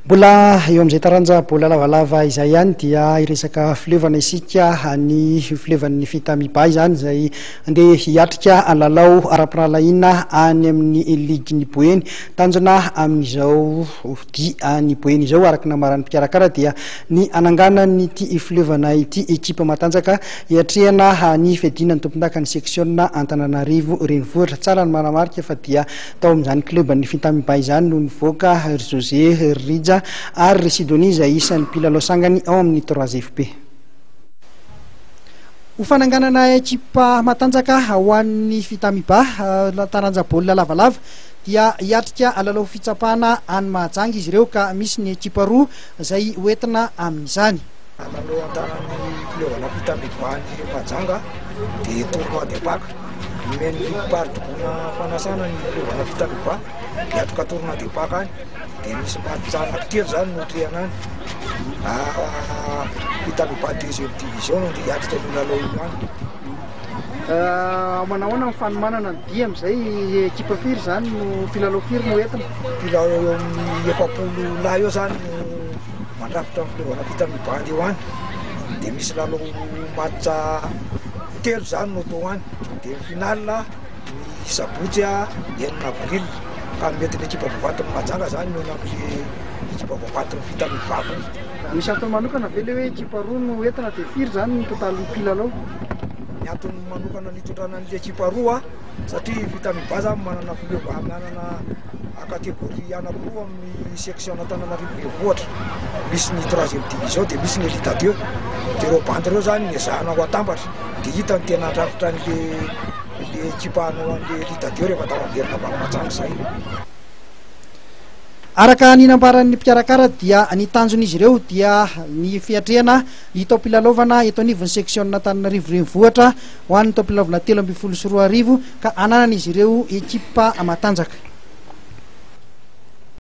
Mbola eo amin'izay taranja baolina lavalava izay ihany dia hiresaka fileovana isika, ny fileovan'ny Fitamiba izany izay andeha hiatrika lalao ara-pirahalahiana any amin'ny ligin'ny Boeny. Tanjona amin'izao dia any Boeny izao araka ny nambaran'ny mpikarakara dia ny hananganan'ity fileovana ity ekipa matanjaka hiatrehana ny fiadiana ny tompondakan'ny seksiona Antananarivo Renivohitra. Tsara ny manamarika fa dia Tao amin'izany klioban'ny Fintamiba izany no nivoaka ry José, ry Rija ary ry Sidonie izay isan'ny mpilalao sangany ao amin'ny Trois FP. Ho fananganana ekipa matanjaka ho an'ny Fintamiba, taranja baolina lavalava, dia hiatrika lalao fitsapana any Mahajanga izy ireo ka misy ny ekipa roa izay hoentina amin'izany. Lalao an-tanan'ny fileovana Fintamiba any Mahajanga dia tournoi de Pâques. Nomen'ny ligy-pari-dobona fanasana ny fileovana Fitamiba hiatrika tournoi de Pâques any dia misy match anankitelo zany no atrehana any. Fitamiba deuxième division no andeha hiatrika an'io lalao io any. Manahoana ny fanomanana ny dia amin'izay? Ekipa firy izany no mpilalao firy no entina? Mpilalao eo amin'ny 40 lahy eo zany no mandrafitra ny fileovana Fitamiba andeha ho any dia misy lalao match Telo izany no atao any dia ny finale ny sabotsy 6 avril ka mety ny ekipa Voavaton'i Mahajanga izany mihaona amin'le ekipa Voavaton'ny Fitamivato. Misy antony manokana ve le hoe ekipa roa no entina dia firy izany ny totalin'ny mpilalao? Ny antony manokana nitondrana an'le ekipa roa satria Fitamiba zany manana fileova manana catégorie anankiroa amin'ny section Antananarivo Renivohitra, misy ny troisième division dia misy ny elite deux, dia ireo bandy ireo zany nezahana ho atambatra dia hita ny tena handrafitra an'le le ekipa hanao an'le elite deux rehefa tafaverina avy any Mahajanga izay. Araka ny nambaran'ny mpikarakara dia ny tanjon'izy ireo dia ny fiatrehana ny taom-pilalaovana eto anivon'ny seksiona Antananarivo Renivohitra ho an'ny taom-pilalaovana 2013 ka hananan'izy ireo ekipa matanjaka.